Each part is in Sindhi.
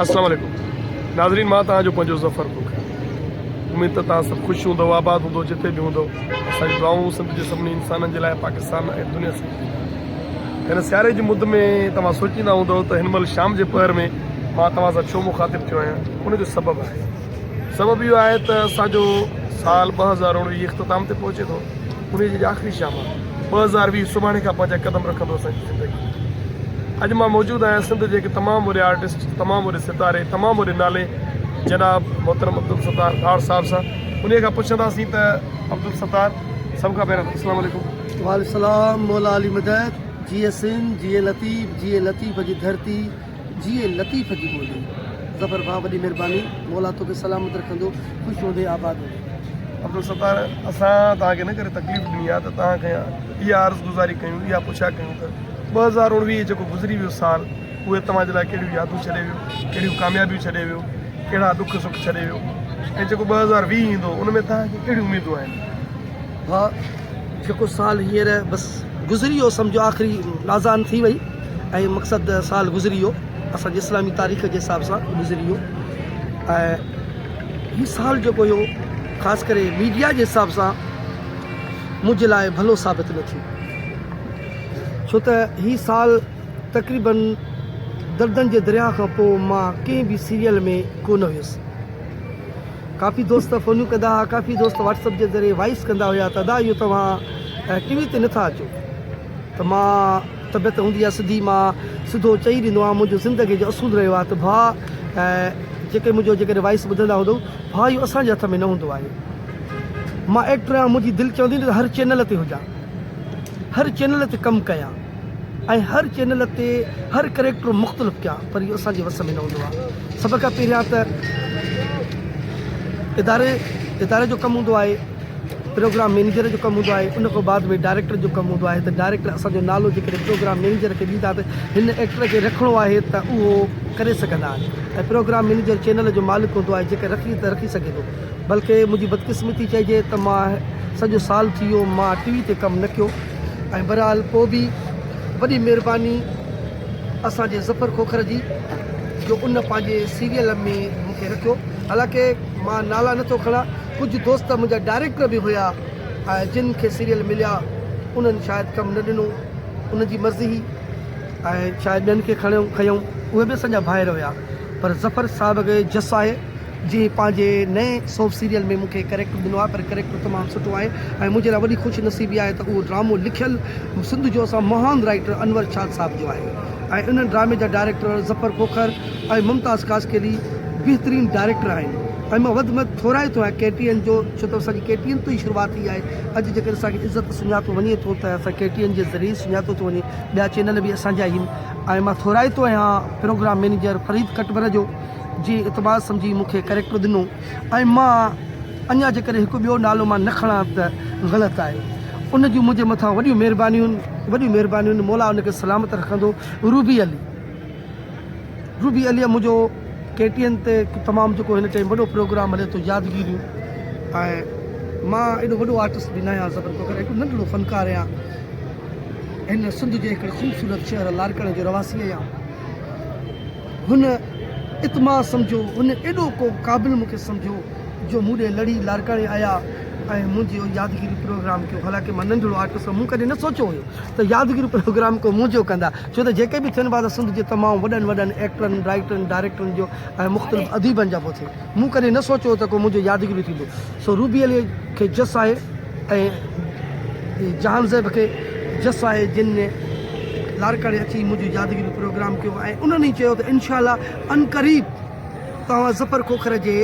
السلام عليڪم ناظرين مان توهان جو پنهنجو ظفر کوکر اميد ته توهان سڀ خوش هوندؤ آباد هوندؤ جتي به هوندؤ اسان جون دعائون سنڌ جي سڀني انسانن جي لاء پاڪستان ۽ دنيا سڄي جي لاء هن سياري جي مد ۾ توهان سوچيندا هوندؤ ته هن مهل شام جي پهر ۾ مان توهان سان ڇو مخاطب ٿيو آهيان ان جو سبب آهي سبب اهو آهي ته اسان جو سال 2019 اختتام تي پهچي ٿو انهيء جي آخري شام آهي. 2020 سڀاڻي کان پنهنجا قدم رکندو اسان جي زندگي ۾. اڄ مان موجود آهيان سنڌ جي هڪ تمام وڏي آرٽسٽ، تمام وڏي ستاري، تمام وڏي نالي جناب محترم عبدالستار ڊاڙ صاحب سان. انهيء کان پڇنداسين ته عبدالستار سڀ کان پهريان ته اسلام عليڪم. وعليڪم السلام مولا علي مدد جيئي سنڌ جيئي لطيف جيئي لطيف جي ڌرتي جيئي لطيف جي ٻولي ظفر ڀاء وڏي مھرباني مولا توکي سلامت رکندو خوش هوندي آباد هوندي. عبدالستار اسان توهان کي ان ڪري تڪليف ڏني آهي ته توهان کان اها عرض گذاري ڪيون اها پڇا ڪيون ته 2019 جيڪو گذري ويو سال اهي توهان جي لاء ڪهڙيون يادون ڇڏي ويو ڪهڙيون ڪاميابيون ڇڏي ويو ڪهڙا ڏک سک ڇڏي ويو ۽ جيڪو 2020 ايندو ان ۾ توهان کي ڪهڙيون اميدون آهن. ڀاء جيڪو سال هينئر بس گذري ويو سمجهو آخري آذان ٿي وئي ۽ مقصد سال گذري ويو اسان جي اسلامي تاريخ جي حساب سان گذري ويو ۽ هي سال جيڪو هيو خاص ڪري ميڊيا جي حساب سان منهنجي لاء ڀلو ثابت نه ٿيو ڇو ته هي سال تقريبن دردن جي درياء کان پوء مان ڪنهن به سيريل ۾ ڪو نه هيس ڪافي دوست فونيون ڪندا هئا ڪافي دوست واٽس اپ جي ذريعي وائس ڪندا هيا ته ادا اهو توهان ٽي وي تي نٿا اچو ته مان طبيعت هوندي آهي سڌي مان سڌو چئي ڏيندو آهيان منهنجو زندگي جو اصول رهيو آهي ته ڀاء جيڪي منهنجو جيڪڏهن وائس ٻڌندا هوندو ڀاء اهو اسان جي هٿ ۾ نه هوندو آهي مان ايڪٽر آهيان منهنجي دل چوندي ته هر چينل تي هجان هر چينل تي ڪم ڪيان ۽ هر چينل تي هر ڪريڪٽر مختلف ڪيان پر اهو اسان جي وس ۾ نه هوندو آهي سڀ کان پهريان ته اداري اداري جو ڪم هوندو آهي پروگرام مئنيجر جو ڪم هوندو آهي ان کان بعد ۾ ڊائريڪٽر جو ڪم هوندو آهي ته ڊائريڪٽر اسان جو نالو جيڪڏهن پروگرام مئنيجر کي ڏيندا ته هن ايڪٽر کي رکڻو آهي ته اهو ڪري سگهندا آهن ۽ پروگرام مئنيجر چينل جو مالڪ هوندو آهي جيڪر رکي ته رکي سگهي ٿو بلڪه منهنجي بدقسمتي چئجي ته مان سڄو سال ٿي ويو مان ٽي وي تي ڪم نه ڪيو ۽ بهرحال پوء به وڏي مهرباني اسان جي ظفر کوکر جي جو ان پنهنجي سيريل ۾ مون کي رکيو حالانڪه مان نالا نٿو کڻان ڪجهه دوست منهنجا ڊائريڪٽر به هيا ۽ جن کي سيريل مليا انهن شايد ڪم نه ڏنو انهن جي مرضي هئي ۽ شايد ٻين کي کڻيو کنيو اهي به اسان جا ڀائر هيا پر ظفر صاحب کي جس آهي جنهن پنهنجي نئين سوپ سيريل ۾ مون کي ڪريڪٽر ڏنو آهي پر ڪريڪٽر تمام سٺو آهي ۽ منهنجي لاء وڏي خوش نصيبي آهي ته اهو ڊرامو لکيل سنڌ جو اسان مهان رائيٽر انور شاد صاحب جو آهي ۽ ان ڊرامي جا ڊائريڪٽر ظفر کوکر ۽ ممتاز خاصخيلي بهترين ڊائريڪٽر آهن ۽ مان وڌ ۾ وڌ ٿورائتو آهيان ڪي ٽي اين جو ڇو ته اسان جي ڪي ٽي اين تون ئي شروعات ٿي آهي اڄ جيڪڏهن اسان کي عزت سڃاتو وڃي ٿو ته اسان ڪي ٽي اين جي ذريعي سڃاتو ٿو وڃي ٻيا چينل به اسان جا ئي آهن ۽ مان ٿورائتو آهيان پروگرام مئنيجر فريد ڪٽبر جو جنهن اعتماد سمجهي مون کي ڪريڪٽر ڏنو ۽ مان اڃا جيڪڏهن هڪ ٻيو نالو مان نه کڻان ته غلط آهي ان جون منهنجي مٿان وڏيون مهربانيون وڏيون مهربانيون مولا ان کي سلامت رکندو روبي علي روبي عليء منهنجو ڪي ٽي اين تي تمام جيڪو هن ٽائيم وڏو پروگرام هلي ٿو يادگيريون ۽ مان ايڏو وڏو آرٽسٽ به نه آهيان زبر کوکر هڪ ننڍڙو فنڪار آهيان هن سنڌ جي هڪڙي خوبصورت شهر لاڙڪاڻي جو رهواسي آهيان هن اتما سمجهيو هن ايڏو ڪو قابل مون کي سمجهيو جو مون ڏي لڙي لاڙڪاڻي آيا ۽ منهنجو يادگيري پروگرام ڪيو حالانڪه مان ننڍڙو آرٽسٽ آهيان مون ڪڏهن نه سوچيو هيو ته يادگيري پروگرام ڪو منهنجو ڪندا ڇو ته جيڪي به ٿين پيا ته سنڌ جي تمام وڏن وڏن ايڪٽرن، رائيٽرن، ڊائريڪٽرن جو ۽ مختلف اديبن جا پيو ٿئي. مون ڪڏهن نه سوچيو هو ته ڪو منهنجو يادگيري ٿيندو. سو روبي عليء کي جس آهي ۽ جهانزيب کي جس آهي جن لاڙڪاڻي اچي منهنجو يادگيري پروگرام ڪيو ۽ انهن ئي چيو ته انشاء الله عنقريب توهان ظفر کوکر جي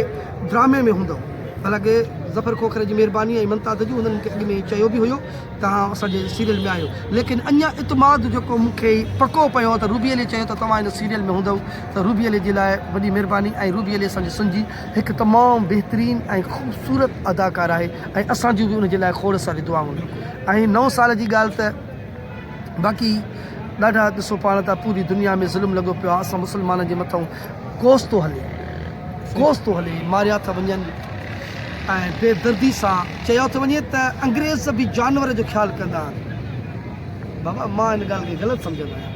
ڊرامي ۾ هوندؤ. حالانڪه ظفر کوکر جي مهرباني ۽ منتا جي انهن مون کي اڳ ۾ چيو به هيو. توهان اسان جي سيريل ۾ آهيو ليڪن اڃا اعتماد جيڪو مون کي پڪو پيو ته روبي علي چيو ته توهان هن سيريل ۾ هوندؤ ته روبي علي جي لاء وڏي مهرباني ۽ روبي علي اسان جي سنڌ جي هڪ تمام بهترين ۽ خوبصورت اداڪار آهي ۽ اسان جون به ان جي لاء کوڙ ساريون دعائون آهن ۽ نئون سال جي ڳالهه ته باقي ڏاڍا ڏسو پاڻ ته پوري دنيا ۾ ظلم لڳو پيو آهي اسان مسلمانن جي مٿئون ڪوس ٿو هلي ڪوس ٿو هلي ماريا ٿا وڃن ۽ بي دردي سان چيو ٿو وڃي ته انگريز به جانور جو خيال ڪندا آهن بابا مان ان ڳالهه کي غلط سمجهندو آهيان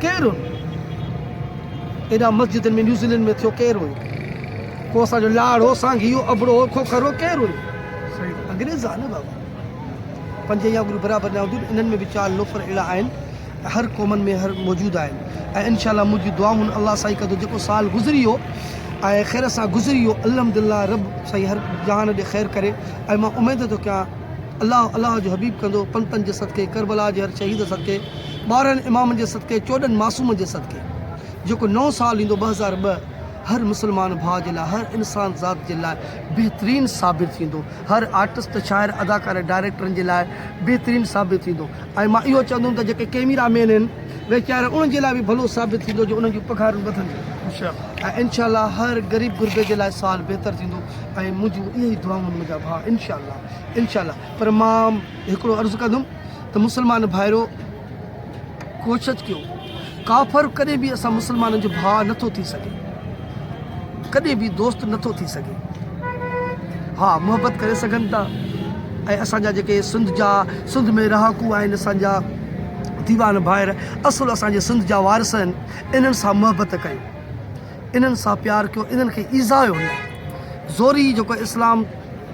ڪير هن ايڏا مسجدن ۾ نيوزيلينڊ ۾ ٿيو ڪير هيو؟ ڪو اسان جو لاڙ هو، سانگي هو، ابڙو هو، کوکر هو، ڪير هيو؟ انگريز آ نه بابا. پنج يا اڳريون برابر نه هونديون انهن ۾ به چار لوفر اهڙا آهن هر قومن ۾ هر موجود آهن ۽ انشاء الله منهنجي دعائون الله سائين ڪندو جيڪو سال گذري ويو ۽ خير سان گذري ويو الحمد لله رب سائين هر جهان ڏي خير ڪري ۽ مان اميد ٿو ڪيان الله الله جو حبيب ڪندو پنتن جي صدقي ڪربلا جي هر شهيد صدقي 12 امامن جي صدقي 14 معصومن جي صدقي جيڪو نئون سال ايندو 2002 هر مسلمان ڀاء جي لاء هر انسان ذات جي لاء بهترين ثابت ٿيندو هر آرٽسٽ شاعر اداڪار ڊائريڪٽرن جي لاء بهترين ثابت ٿيندو ۽ مان اهو چوندم ته جيڪي ڪيميرا مين آهن ويچارا انهن جي لاء به ڀلو ثابت ٿيندو جو انهن جون پگهارون وڌنديون ۽ انشاء الله هر غريب غربي جي لاء سال بهتر ٿيندو ۽ منهنجون اهي ئي دعائون آهن منهنجا ڀاء انشاء الله انشاء الله پر مان هڪڙو عرض ڪندم ته مسلمان ڀائرو ڪوشش ڪيو ڪافر ڪڏهن به اسان مسلمانن جو ڀاء نٿو ٿي سگهي ڪڏهن به دوست نٿو ٿي سگهي ها محبت ڪري سگهن ٿا ۽ اسان جا جيڪي سنڌ جا سنڌ ۾ رهاڪو آهن اسان جا ديوان ڀائر اصل اسان جي سنڌ جا وارث آهن انهن سان محبت ڪيو انهن سان پيار ڪيو انهن کي ايذايو نه زوري جيڪو اسلام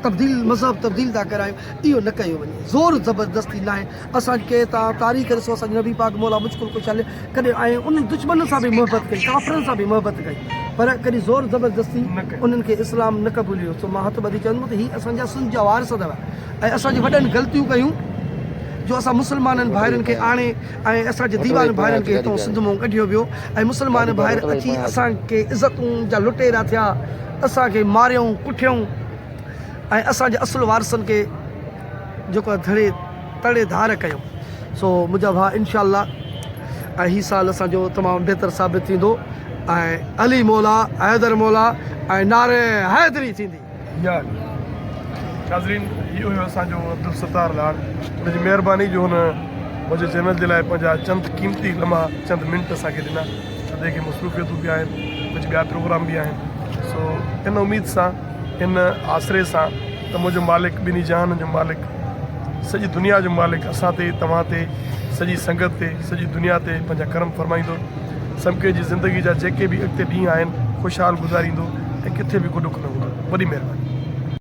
تبديل مذهب تبديل ٿا ڪرايون اهو نه ڪيو وڃي زور زبردستي ناهي اسان کي تان تاريخ ڏسو اسان جو نبي پاڪ مولا مشڪل ڪشا ڪڏهن ۽ انهن دشمنن سان به محبت ڪئي ڪافرن سان به محبت ڪئي پر ڪڏهن زور زبردستي انهن کي اسلام نه قبوليو سو مان هٿ ٻڌي چوندم ته هي اسان جا سنڌ جا وارث اٿو ۽ اسان جي وڏن غلطيون ڪيون جو اسان مسلمانن ڀائرن کي آڻي ۽ اسان جي ديوان ڀائرن کي هتان سنڌ مان ڪڍيو ويو ۽ مسلمان ڀائر اچي اسان کي عزتون جا لٽيرا ٿيا اسان کي ماريائون ڪٺيائون ۽ اسان جي اصل وارثن کي جيڪو ڌڙي تڙي ڌار ڪيو سو منهنجا ڀاء انشاء الله ۽ هي سال اسان جو تمام بهتر ثابت ٿيندو ۽ علي مولا حيدر مولا ۽ نعري حيدري ٿيندي. يا علي. ناظرين هي هيو اسان جو عبدالستار لاڙ ان جي مهرباني جو هن منهنجي چينل جي لاء پنهنجا چند قيمتي لمحا چند منٽ اسان کي ڏنا ادي کي مصروفيتون به آهن ڪجهه ٻيا پروگرام به آهن سو ان اميد سان ان آسري سان ته منهنجو مالڪ ٻنهي جهانن جو مالڪ سڄي دنيا جو مالڪ اسان تي توهان تي سڄي سنگت تي سڄي دنيا تي پنهنجا ڪرم فرمائيندو سمڪي جي زندگي جا جيڪي به اڳتي ڏينهن آهن خوشحال گذاريندو ۽ ڪٿي به ڪو ڏک نه هوندو وڏي مهرباني.